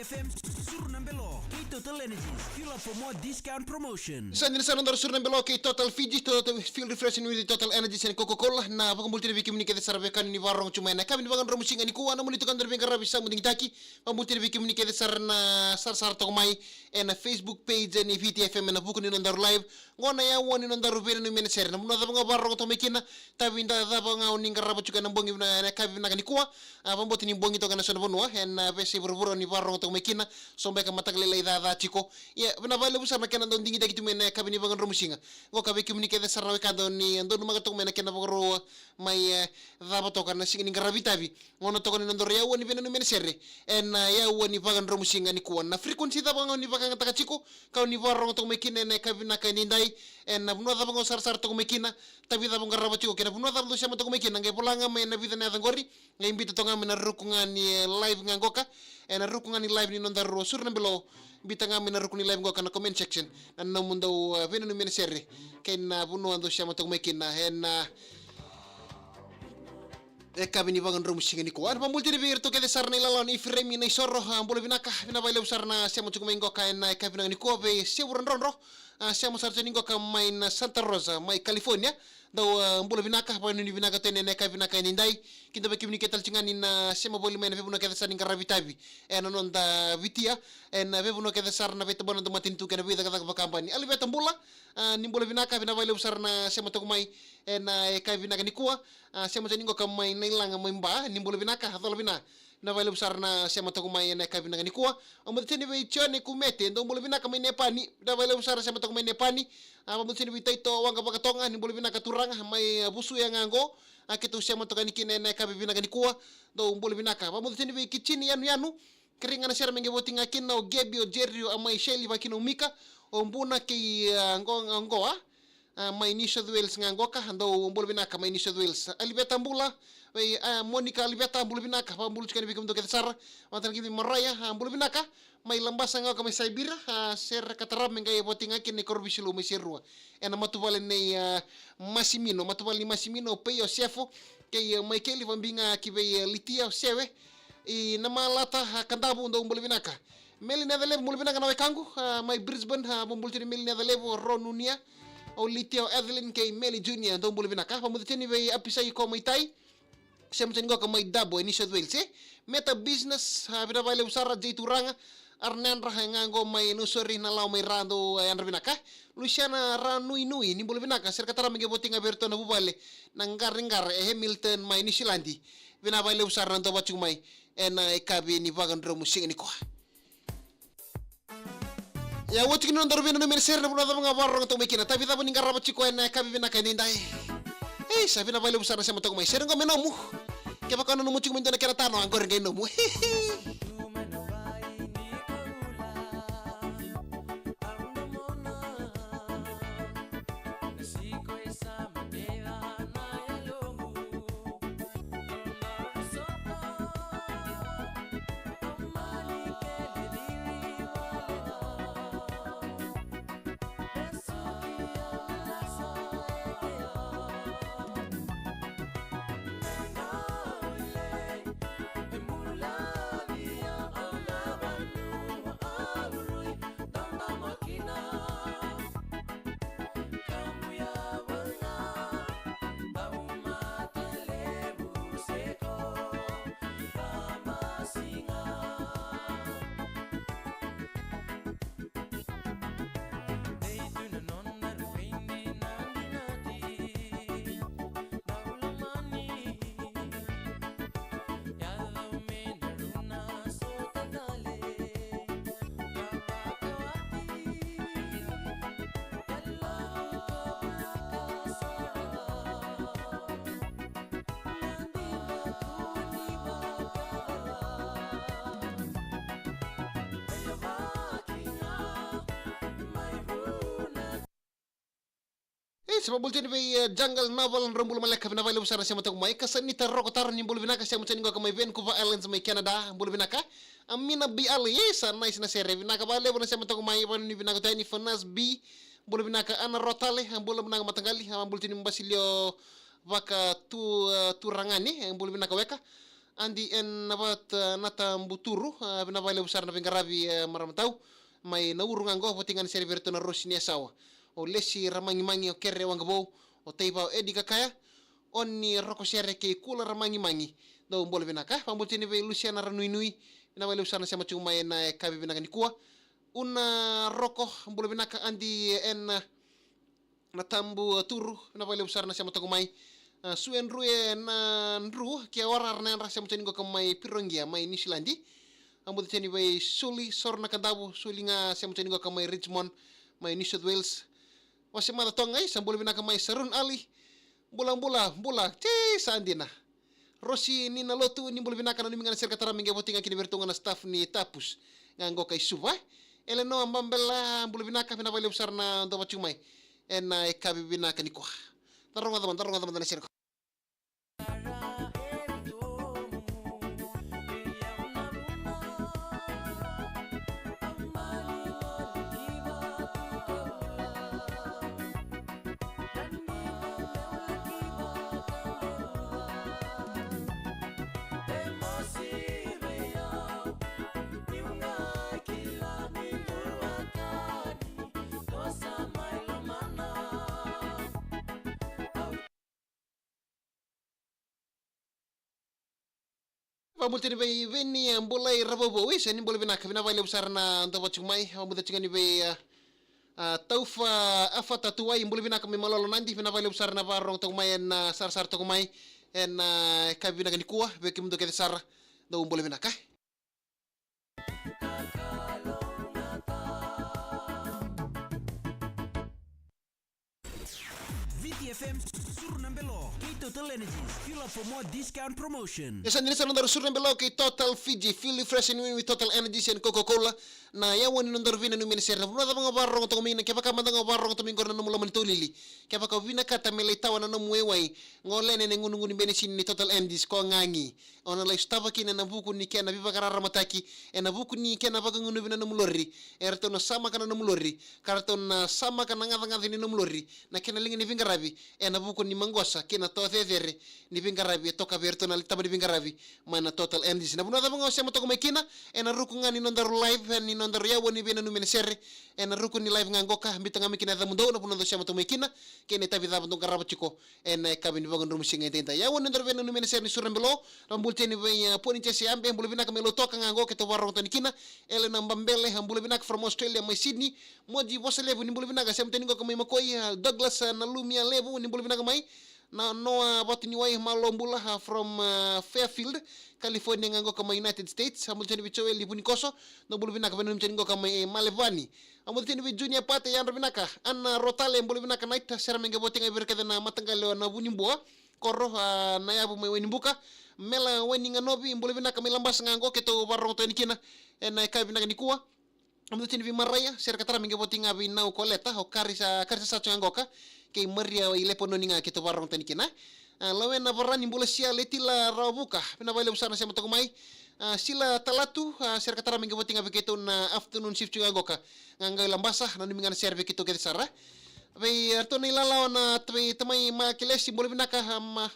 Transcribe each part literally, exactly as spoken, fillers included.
F M, Suru na Belo kei Total Energies. Fuel up for more discount promotion. Sa dina sara na nodaru Suru na Belo kei Total Fiji, Total Fuel Refreshing with Total Energies and Coca-Cola. Na vakabula tiko vei kemuni kece sara vei kemuni vakarorogo tu mai ena yakavi ni vakadromu siga nikua, na nomuni tukuna na veiqaravi sa mudu digitaki. Vakabula tiko vei kemuni kece sara na sarasara toka mai ena Facebook page ni Viti F M ena vuku ni nodaru live. Qo na yaua ni nodaru veinanumi ena sere. Na vanua cava ga o vakarorogo toka mai kina, tavi cava ga o ni qarava tiko ena bogi vina-, ena yakavi vinaka nikua. A, vakabauta ni bogi toka ena so na vanua ena veiyasai vuravura o ni vakarorogo toka mai kina. So beka mataka lailai caca tiko. Ia, vinaka vakalevu sara na kena dau digitaki tu mai ena yakavi ni vakadromu siga. Qo ka vei kemuni kece sara na wekada o ni donumaka toka mai na kena vakarorogo mai, e, cava toka na siga ni qaravi tavi. Qo na toka ni nodaru yaua ni veinanumi ena sere ena yaua ni vakadromu siga nikua. Na frequency cava ga o ni vakayagataka tiko ka o ni vakarorogo toka mai kina ena yakavi vinaka edaidai, ena vanua cava ga o sarasara toka mai kina, tavi cava o qarava tiko kei na vanua cava o dau sema toka mai kina, qai vola ga mai ena vica na yaca qori, qai biuta toka ga mai na ruku ga ni, e, live ga qoka, ena ruku ga ni live ni nodaru Suru na Belo, biuta ga mai na ruku ni live qoka na comment section, na nomudou, e, veinanumi ena sere kei na vanua dou sema toka mai kina ena yakavi ni vakadromu siga nikua. Ena vakabula tiko vei iratou kece sara na ilala ni Ifiremi na Isoro, a, bula vinaka, vinaka vakalevu sara na sema tiko mai qoka ena yakavi vinaka nikua vei Sevura Drodro, a, sema sara tiko ni qoka mai na Santa Rosa mai California. Dou, a, bula vinaka, vakanuinui vinaka tu ena yakavi vinaka edaidai. Kidavaki kemuni kece tale tiko ga ni na sema voli mai na veivanua kece sara ni qaravi tavi ena noda Viti, ena veivanua kece sara na veitabana dau matanitu kei na veicakacaka vakabani. Aliveta bula, a, ni bula vinaka, vinaka vakalevu sara na sema toka mai ena yakavi vinaka nikua. A, sema tiko ni qoka mai na ilaga mai Ba, ni bula vinaka, a, cola vina. Vinaka vakalevu sara na sema toka mai ena yakavi vinaka nikua. Au mudu tiko vei Jone Kumete, dou bula vinaka mai Nepani. Vinaka vakalevu sara na sema toka mai Nepani. A, au mudu tiko vei Taito Waqa Vakatoga, ni bula vinaka turaga mai, a, Vusuya ga qo. A, keitou sema toka yani kina ena yakavi vinaka nikua. Dou bula vinaka. Au mudu tiko vei Kichini Yanuyanu. Kerei ga na sere me qai voti ga kina o Gebi, o Jerry, o, a, mai Shelly, vakakina o Mika, o Buna kei, a, Qo-, Qoa. A, mai New South Wales ga qoka, dou bula vinaka mai New South Wales. Aliveta bula, vei, a, Monica Aliveta, bula vinaka, vakabula tiko yani vei kemudou kece sara. Vata na kemuni Maraia, a, bula vinaka, mai Labasa ga qoka mai Siberia, a, sere ka tarava me qai voti ga kina i Korovisilou mai Serua. Ena matuvale nei, a, Masimino, matuvale ni Masimino, o Pei, o Sefo, kei, a, Maikeli, vakabibi ga ki vei, a, Litia, o Sewe, i Namalata, a, Kadavu, dou bula vinaka. Meli Necalevu, bula vinaka na wekaqu, a, mai Brisbane, a, vakabula tiko ni Meli Necalevu, o Ronunia, o Litia, o Evelyn kei Meli Junior, dou bula vinaka. Vakamudu tiko yani vei Apisai Komaitai, sema tiko ni qoka mai Dubbo e New South Wales, e. Meta Business, a, vinaka vakalevu sara, Jay Turaga, Arnandra, e, ga qo mai Nausori, na lawa mai Ra, dou, e, yadra vinaka. Luciana Ranuinui, ni bula vinaka, sere ka tarava me qai voti ga vei iratou na vuvale na Qariqara e Hamilton mai Niusiladi. Vinaka vakalevu sara na dau vata tiko mai ena yakavi ni vakadromu siga nikua. Ia, oti kina nodaru veinanumi ena sere, na vanua cava ga o vakarorogo toka mai kina, tavi cava o ni qarava tiko ena yakavi vinaka edaidai. Ei, sa vinaka vakalevu sara na sema toka mai. Sere qo me nomu. Kevaka o nanuma tiko mai e dua na kena tanoa, qori qai nomu. E, sa vakabula tiko yani vei, e, Jungle Naval, drau bula maleka, vinaka vakalevu sara na sema toka mai. Kasanita Rokotaro, ni bula vinaka, sema tiko yani qoka mai Vancouver Islands mai Canada, bula vinaka. Amina B Ali, e, sa nice na sere, vinaka vakalevu na sema toka mai, vakanuinui vinaka tu yani. Fanas B, bula vinaka. Ana Rotale, a, bula vinaka mataqali, a, bula tiko yani Basilio Vakatu, e, Turagane, e, bula vinaka weka. Adi ena vata na Tabuturu, a, vinaka vakalevu sara na veiqaravi, e, marama tau. Mai Nauru ga qo, voti ga na sere vei iratou na Rosi ni Yasawa. O Lesi Ramagimagi, o Kere Waqavou, o Taiva, o Edi Kakaya, o ni Roko Sere kei Kula Ramagimagi. Dou bula vinaka, e, vakabula tiko yani vei Lusiana Ranuinui, vinaka vakalevu sara na sema tiko mai ena, e, yakavi vinaka nikua. Una Roko, bula vinaka Adi ena, na Tabuturu, vinaka vakalevu sara na sema toka mai. A, Sue Dru ena Dru, kei Ora Arnadra, sema tiko yani qo ka mai Pirogia, mai Niusiladi. A, bula tiko yani vei Suli, Soro Nakadavu, Suli ga sema tiko yani qo ka mai Richmond, mai New South Wales. Vase mada toka ga, sa bula vinaka mai Sarun Ali. Bula, bula, bula, tei sa dina. Rosi ni na lotu, ni bula vinaka, nanumi ga na sere ka tara me qai voti ga kina vei iratou ga na staff ni Tapus. Ga qo kai Suva. Elenoa Babela, bula vinaka, vinaka vakalevu sara na dou vata tiko mai ena yakavi vinaka nikua. Da rogoca mada, da rogoca mada na sere. Vakabula tiko yani vei Veni, e, Bulai Ravouvou, e, sa ni bula vinaka, vinaka vakalevu sara na dou vata tiko mai. Vakabula tiko yani vei, e, e, Taufa Afata Tuwai, bula vinaka mai Malolo Nadi, vinaka vakalevu sara na vakarogo toka mai ena, e, sarasara toka mai ena, e, yakavi vinaka nikua, vei kemudou kece sara, dou bula vinaka. Viti F M, Suru na Belo, kei Total Energies, fuel up for more discount promotion. E sa dina sara na nodaru Suru na Belo kei Total Fiji, fuel refresh and win with Total Energies and Coca-Cola. Na yawa ni nodaru veinanumi ena sere, na vanua cava ga o vakarorogo toka mai kina, kevaka mada ga o vakarorogo toka mai qori na nomu loma ni taulili. Kevaka o vinakata me lai tawa na nomu waiwai, gole yani ena gudugunu ni benisini ni Total Energies ko Gagi. O na lai sotava kina ena vuku ni kena veivakararamataki, ena vuku ni kena vakagunuvi na nomu lori. Eratou na samaka na nomu lori, ka ratou na samaka na gacagaca ni nomu lori, na kena liga ni veiqaravi, ena vuku ni maqosa kei na tocecere ni veiqaravi e toka vei iratou na taba ni veiqaravi mai na Total Energies. Na vanua cava ga o sema toka mai kina, ena ruku ga ni nodaru live, ni nodaru yawa ni veinanumi ena sere, ena ruku ni live ga qoka, biuta ga mai kina na yacamudou, na vanua dou sema toka mai kina, kei na itavi cava dou qarava tiko ena yakavi ni vakadrumasiga edaidai. Yawa ni nodaru veinanumi ena sere ni Suru na Belo, na bula tiko yani vei, e, Poni Jese Abe, bula vinaka mai Lautoka ga qo keitou vakarorogo toka yani kina. Elena Babele, bula vinaka from Australia, mai Sydney. Moji Vosalevu, ni bula vinaka, sema tiko yani qo ka mai Makoi, e, Douglas, e, Nalumia Levu, ni bula vinaka mai. Na Noa Vatuniwai, malo bula, e, from, e, Fairfield, California ga qo ka mai United States. Bula tiko yani vei Joeli Vunikoso, dou bula vinaka, veinanumi tiko yani qo ka mai, e, Malevani. Bula tiko yani vei Junior Pate, yadra vinaka. Ana Rotale, bula vinaka, Naita, sere me qai voti ga vei ira kece na mataqali o Navunibua. Koro, a, na yavu mai Wainibuka. Mela Wainiganovi, bula vinaka mai Labasa ga qo keitou vakarorogo toka yani kina ena yakavi vinaka nikua. Bula tiko yani vei Maraia, sere ka tara me qai voti ga vei Nau Koleta, o Karisa, Karisa Sacho ga qoka, kei Maria i Lepanoni ga keitou vakarorogo toka yani kina. A, Lawena Varani, bula sia, Letila Rawavuka, vinaka vakalevu sara na sema toka mai. A, Sila Talatu, a, sere ka tara me qai voti ga vei keitou na afternoon shift ga qoka. Ga qai Labasa, nanumi ga na sere vei keitou kece sara. Vei, e, ratou na ilala o na, vei tamai Makelesi, bula vinaka, a, ma,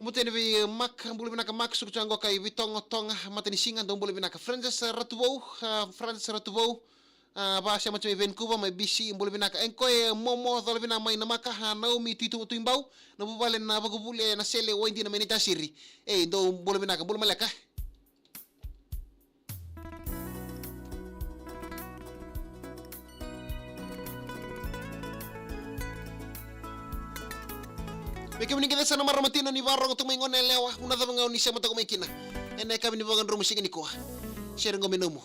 bula tiko yani vei, e, Mak, bula vinaka Mak, suka tiko ga qoka i Vitogo, Toga, Matanisiga, dou bula vinaka. Francis Ratuvou, a, Francis Ratuvou, a, vakasema tiko mai Vancouver, mai B C, bula vinaka. E qo e Momo, cola vinaka mai Namaka, a, Naomi Tui, Tui, Tuibau, na vuvale na vakavuvuli, e, Nasele Waidina mai Naitasiri. Ei, dou bula vinaka, bula maleka. Vei kemuni kece sara na marama tina ni vakarorogo toka mai, gone yalewa, vanua cava ga o ni sema toka mai kina ena yakavi ni vakadrumasiga nikua. Sere qo me nomu.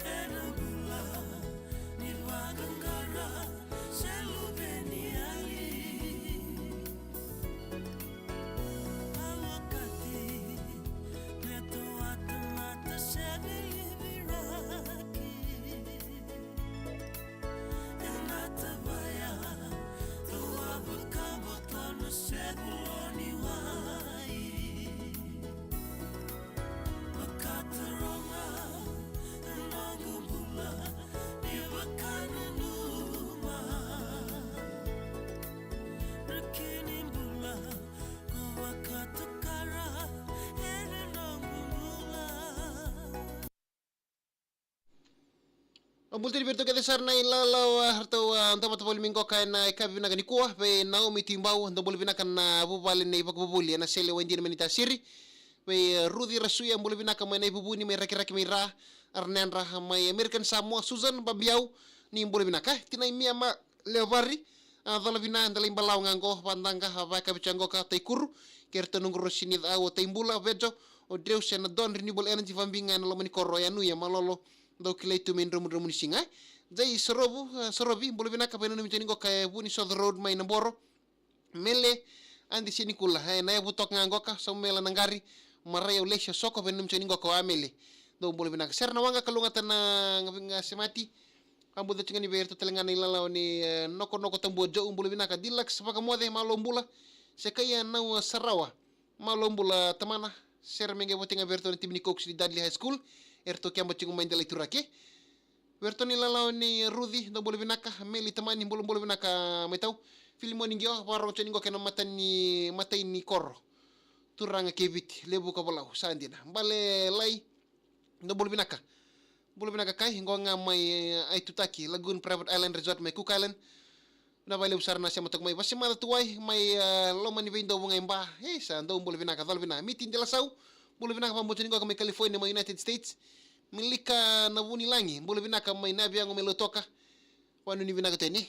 Ena bula ni vaqaqara se luve ni yali. Au okati me tou a tamata se viliviraki. Ena tavaya tou a vakabotona se vulo ni wai. Vakataroga Au bula tani vei iratou kece sara na ilala, a, ratou, a, dau vata voli mai qoka ena, e, yakavi vinaka nikua, vei Naomi Tibau, dou bula vinaka na vuvale nei Vakavuvuli, ena sele waidina mai Naitasiri. Vei, e, Ruci Rasuya, bula vinaka mai Naivuvuni, mai Rakiraki mai Ra, Arnedra, mai American Samoa, Susan Babiau, ni bula vinaka. Tinai Mia ma Leovari, a, cola vina, dela i Balawa ga qo, Vadaqa, a, vakaviti ga qoka Taikuru, kei ratou na quru sini au o Taibula, Vejo, o Dreus ena Don Renewable Energy, vabiga ena loma ni koro, e Anuya, Malolo, dou kilai tu me dromudromu ni siga. Jai Sorovu, e, Sorovi, bula vinaka, veinanumi tani qoka e Vunisoco Road mai Naboro. Mele, Adi Senikula, e, na yavu toka ga qoka, Samuela Naqari, Marai au Lesia Soko, veinanumi tani qoka o Amele. Dou bula vinaka. Sera na waqa, kalougata na, ga, ga semati. Au bula tiko ga ni vei iratou tale ga na ilala o ni, e, Nokonoko Tabua Joe, bula vinaka. Deluxe Vakamoce, malo bula. Sekaia Nau Sarawa. Malo bula tamana, sere me qai voti ga vei iratou na timi ni Cox ni Dudley High School, eratou keba tiko mai dela i Turake. Vei iratou na ilala o ni Ruci, dou bula vinaka, Meli tamani, bula bula vinaka mai tau. Filimoni Qio, vakarorogo tiko ni qo kei na mata ni, matai ni koro. Turaga kei Viti, Levuka Volau, sa dina. Bale Lai, dou bula vinaka. Bula vinaka kai, qo ga mai, e, Aitutaki, Lagoon Private Island Resort mai Cook Island. Vinaka vakalevu sara na sema toka mai. Vasemaca Tuwai, mai, e, loma ni veidovu ga i Ba. E, sa dou bula vinaka, cola vina. Miti Delasau, bula vinaka, vakabauta ni qoka mai California, mai United States. Milika Navunilagi, bula vinaka mai Naviago mai Lautoka. Vanuinui vinaka tu yani.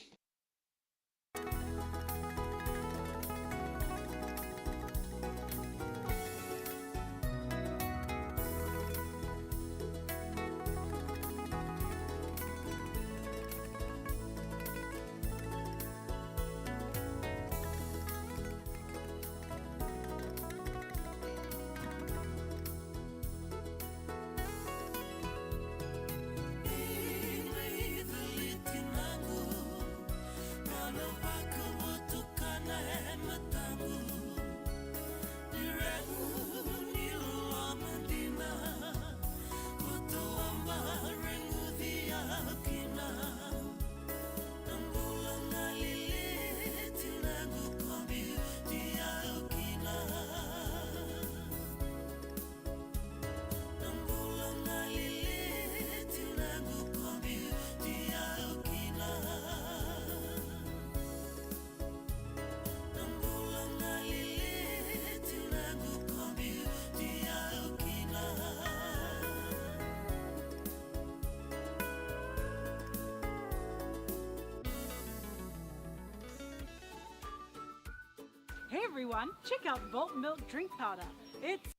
Hey everyone, check out Vault Milk Drink Powder. It's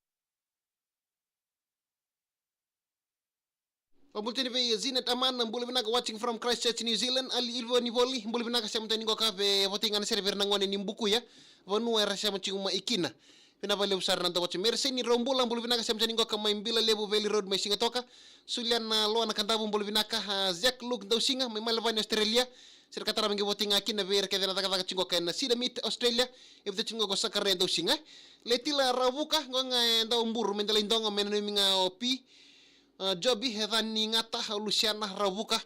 Vakabula tani vei Zinet Aman, bula vinaka, watching from Christchurch, New Zealand. Ali Ilvo ni Voli, bula vinaka, sema tani qoka, vei voti ga na sere vei ira na gone ni Bukuya, vanua era sema tiko mai kina. Vinaka vakalevu sara na dau voti. Mereseni Raubula, bula vinaka, sema tani qoka mai Bila Levu Valley Road mai Sigatoka. Suliana Loana Kadavu, bula vinaka, a, Jack Luke Dausiga mai Malevani, Australia. Sere ka tara me qai voti ga kina vei ira kece na cakacaka tiko qoka ena Cedar Meat, Australia. E vata tiko qoka o Sakaria Dausiga. Letila Ravuka, qoka ga e Dauburu, me Dalaidogo, me nanumi ga o Pi. A, Jobi, e Cani Gata, o Lusiana Ravuka.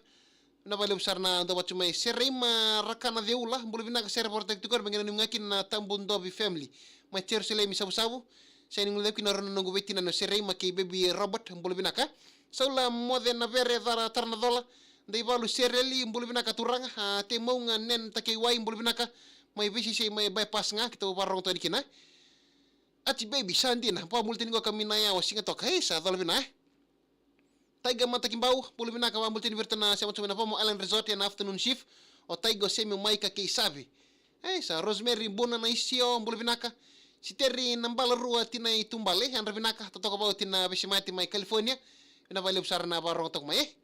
Vinaka vakalevu sara na dau voti mai. Sereima Rakana Ceula, bula vinaka, sere vakarautaki tiko qori, me qai nanumi ga kina na Tabu Dovi family mai Jerusalemi Savusavu. Sa ni guilecavi kina o rau na noqu veitinani o Sereima kei Baby Robert, bula vinaka. Saula Moce Navere, Cara Taranacola, Daivalu Sereli, bula vinaka turaga. A, Temauga Nen Takeiwai, bula vinaka, mai Veisesei mai Bypass ga, keitou vakarorogo toka yani kina. Ati Baby, sa dina, vakabula tani qoka mai Naiyawa, Sigatoka, e, sa cola vina, e. Taiga Matakibau, bula vinaka, vakabula tani vei iratou na sema tu mai na Vamu Island Resort ena afternoon shift. O Taiga, o Semi, o Maika kei Savi. E, sa Rosemary Buna na Isio, bula vinaka. Siteri Nabalarua, Tinai Tubale, yadra vinaka, totoka vau tina veisemati mai California. Vinaka vakalevu sara na vakarorogo toka mai, e.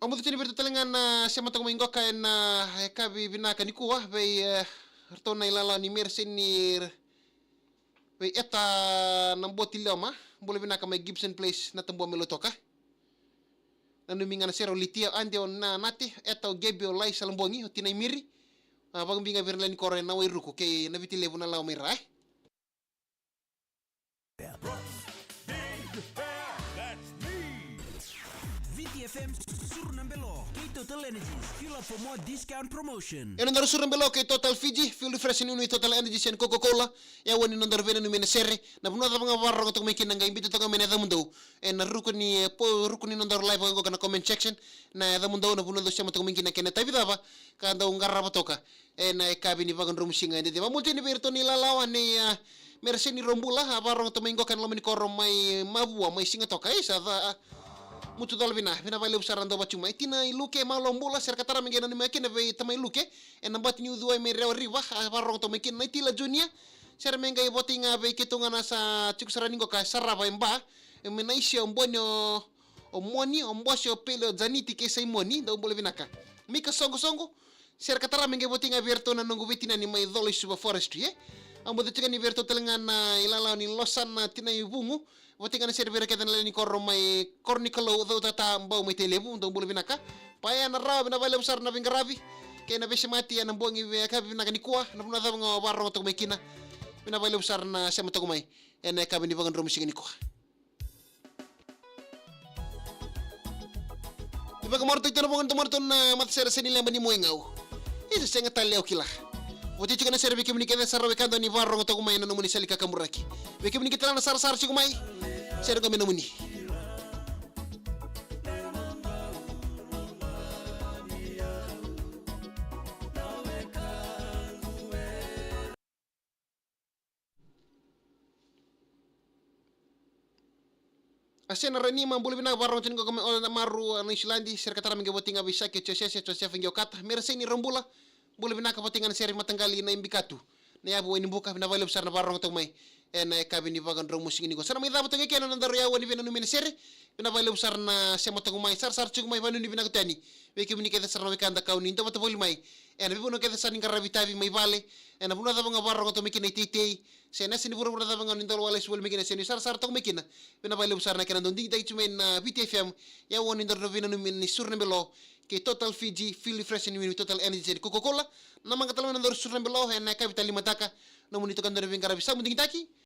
Au mucu tini vei iratou tale ga na sema toka mai qoka ena, e, yakavi vinaka nikua vei, e, ratou na ilala ni Mereseni, vei Eta Naboti Leoma, bula vinaka mai Gibson Place, Natabua mai Lautoka. Nanumi ga na sere o Litia, Ade o Na, Nate, Eta o Gebi, o Lai Salabogi, o Tinai Miri. A, vakabiga vei ira na lewe ni koro ena Wairuku kei Navitilevu, na lawa mai ra, e. Brooks Big Fair, that's me. Viti F M, Suru na Belo kei Total Energies. Fuel up for more discount promotion. Ena nodaru Suru na Belo kei Total Fiji, fuel refreshing unit, Total Energies and Coca-Cola. E a wani nodaru veinanumi na sere. Na vanua cava ga vakarorogo toka mai kina, qai biuta toka mai na yacamudou ena ruku ni, e, po, ruku ni nodaru live oqo ka na comment section. Na yacamudou, na vanua dou sema toka mai kina kei na itavi cava ka dou qarava toka ena yakavi ni vakadromusiga edaidai. Vakabula tiko yani vei iratou na ilalawa nei, a, Mereseni Robula, a vakarorogo toka mai qo ka na loma ni koro mai Mavua, mai Sigatoka. Isa, ca, a, mutu cola vina, vina vakalevu sara na dau vatu mai. Tina i Luke, malo bula, sere ka tara me qai nanumi kina vei tamai Luke ena bati ni uciwai mai Rewa River, a vakarorogo toka mai kina. Naitila Junior, sere me qai votei ga vei keitou ga na sa tiko sara ni qo ka sarava e Ba, e me na isi o Boni o, o Moni, o Bosi, o Pele, o Janiti kei Saimoni, dou bula vinaka. Mika Soqosoqo, sere ka tara me qai votei ga vei iratou na noqu veitinani mai Colo i Suva Forestry, e? Au bau tiko yani vei iratou tale ga na ilalawa ni Losana Tinaivugu, votei ga na sere vei ira kece na lewe ni koro mai koro ni Kalou, Cautata, Bau mai Tailevu, dou bula vinaka. Paia na Rawa, vina vakalevu sara na veiqaravi kei na veisemati ena bogi, e, yakavi vinaka nikua, na vanua cava ga o vakarorogo toka mai kina. Vina vakalevu sara na sema toka mai ena yakavi ni vakadromusiga nikua. Ni vakamarautaki tiko na voqa ni tomana tiko na matasere se ni leba ni Moigau. Isa, sega tale au kila. Votei tiko na sere vei kemuni kece sara wekada ni vakarorogo toka mai ena nomuni sala ni kakaburaki. Vei kemuni kece na sarasara tiko mai, sere qo me nomuni. A Sena Ranima, bula vinaka, vakarorogo tiko qo mai Ola na Maru, a, Niusiladi, sere ka tara me qai votei ga vei Sake Josese, Josefa Giokata, Mereseni Robula, bula vinaka, votei ga na sere vei mataqali na Ibikatu, na yavu Wainibuka, vina vakalevu sara na vakarorogo toka mai ena yakavi ni vakadromusiga nikua. Sa na mai cava toka kina na nodaru yavu ni veinanumi na sere, vina vakalevu sara na sema toka mai, sarasara tiko mai, vanuinui vinaka tu yani vei kemuni kece sara na wekada ka oni dau vata voli mai ena veivanua kece sara ni qaravi itavi mai vale, ena vanua cava ga vakarorogo toka mai kina, iteitei, se na yasa ni vuravura cava ga oni dau lako lesu voli mai kina, se ni sarasara toka mai kina. Vina vakalevu sara na kena dau digitaki tu mai na Viti F M, yavu ni nodaru veinanumi ni Suru na Belo kei Total Fiji, fuel refreshing unit, Total Energies and Coca-Cola. Na maqa tale mai na nodaru Suru na Belo ena yakavi tale ni mataka. Nomuni toka nodaru veiqaravi sa bau digitaki.